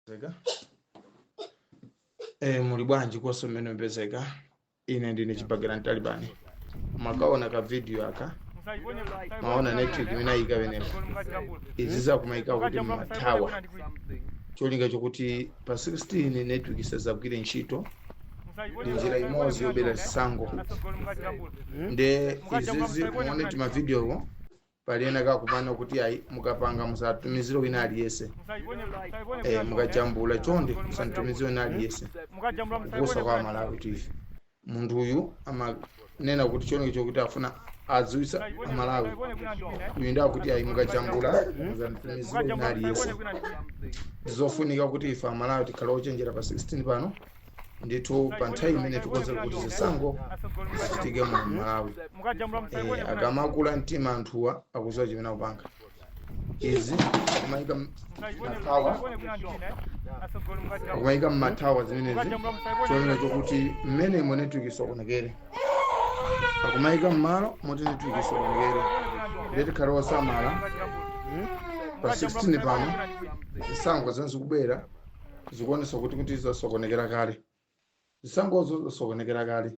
Zeka. Muli bwanji konse mmene mupezeka? Ine ndine Chibagera Mtalibani. Makaona ka video aka, maona network imene ayika penepo. Izi zakumayika kuti ma tower, cholinga chokuti pa 16 network isazagwire ntchito. Ndi njira imodzi yobera zisankho. Nde izizi muone tima video, pali ena kakumana kuti ayi, mukapanga musatumizire wina aliyense. Mukajambula chonde musantumizire wina aliyense, kupusa kwa Malawi TV. Munthu uyu amanena kuti cholinga chokuti afuna adziwitsa Amalawi, uyu ndi akuti ayi, mukajambula musantumizire wina aliyense. Zofunika kuti ife Amalawi tikhale ochenjera pa 16 pano ndithu, pa nthawi imene tikonzera kuti zisankho zichitike muno Malawi. Akamakula mtima anthuwa akudziwa chimene akupanga. Izi akumayika ma tower, akumayika mma tower zimenezi, cholinga chokuti mmenemo network isokonekere. Akumayika mmalo moti network isokonekere. Ndiye tikhale osamala pa 16 pano. Zisankho zimene zikubwera zikuonesa kuti zasokonekera kale, zisankhozo zasokonekera kale.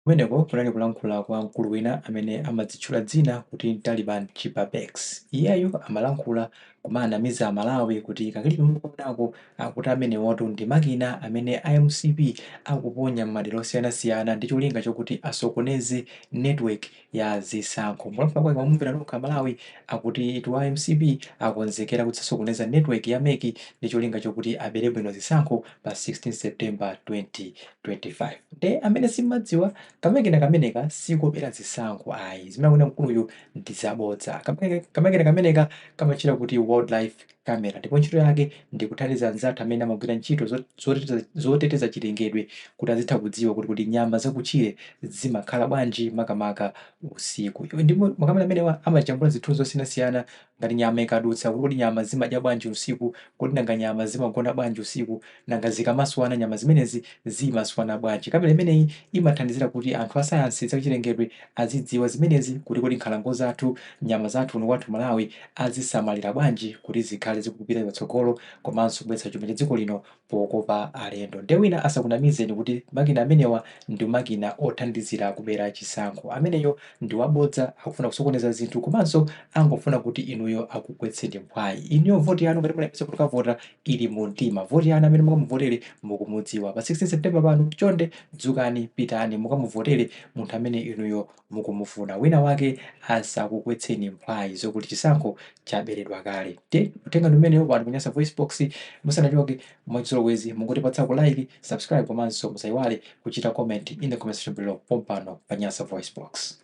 Kumeneko kunali kulankhula kwa mkulu wina amene amadzitchula dzina kuti Taliban Chibabex. Iyeyo amalankhula kumanamiza Amalawi kuti ka clip mukuonako akuti amenewotu ndi makina amene iMCP akuponya m'madera osiyanasiyana ndi cholinga chokuti asokoneze network ya zisankho. Mulankhula kwake mwamumvera nokha Amalawi, akuti itu a MCP akonzekera kudzasokoneza network ya MEC ndi cholinga chokuti abere bwino zisankho pa 16 September 2025. Nde amene simmadziwa, kamakina kameneka sikobera zisankho ayi. Zimene akunena mkuluyu ndi zabodza. Kamakina kameneka kamatchedwa kuti wildlife camera, ndipo ntchito yake ndi kuthandiza anzathu amene amagwira ntchito zoteteza chilengedwe kuti azitha kudziwa kuti nyama zakutchire zimakhala bwanji, makamaka usiku. Ndipo makamera amenewa amajambula zithunzi zosiyanasiyana, ngati nyama ikadutsa, kuti kodi nyama zimadya bwanji usiku, kodi nanga nyama zimagona bwanji usiku, nanga zikamaswana nyama zimenezi zimaswana bwanji. Kamera imeneyi imathandizira kuti anthu asayansi zachilengedwe azidziwa zimenezi, kuti kodi nkhalango zathu, nyama zathu kuno kwathu Malawi azisamalira bwanji kuti zikhale zikupita patsogolo komanso kubweretsa chuma cha dziko lino pokopa alendo. Nde wina asakunamizeni kuti makina amenewa ndi makina othandizira kubera chisankho. Ameneyo ndi wabodza, akufuna kusokoneza zinthu komanso angofuna kuti inuyo akugwetseni mphwayi. Inuyo voti yanu, ngati munayembekeza kuti kavota, ili mu mtima. Voti yanu, amene mukamuvotere mukumudziwa. Pa 16 September pano, chonde dzukani, pitani mukamuvotere munthu amene inuyo mukumufuna. Wina wake asakugwetseni mphwayi zokuti chisankho chaberedwa kale. Te uthenga ndi umenewo pano kunyasa Voice Box. Musanachoke, mwachizolowezi mungotipatsa like, subscribe, komanso musayiwale kuchita comment in the comment section below pompano pa Nyasa Voice Box.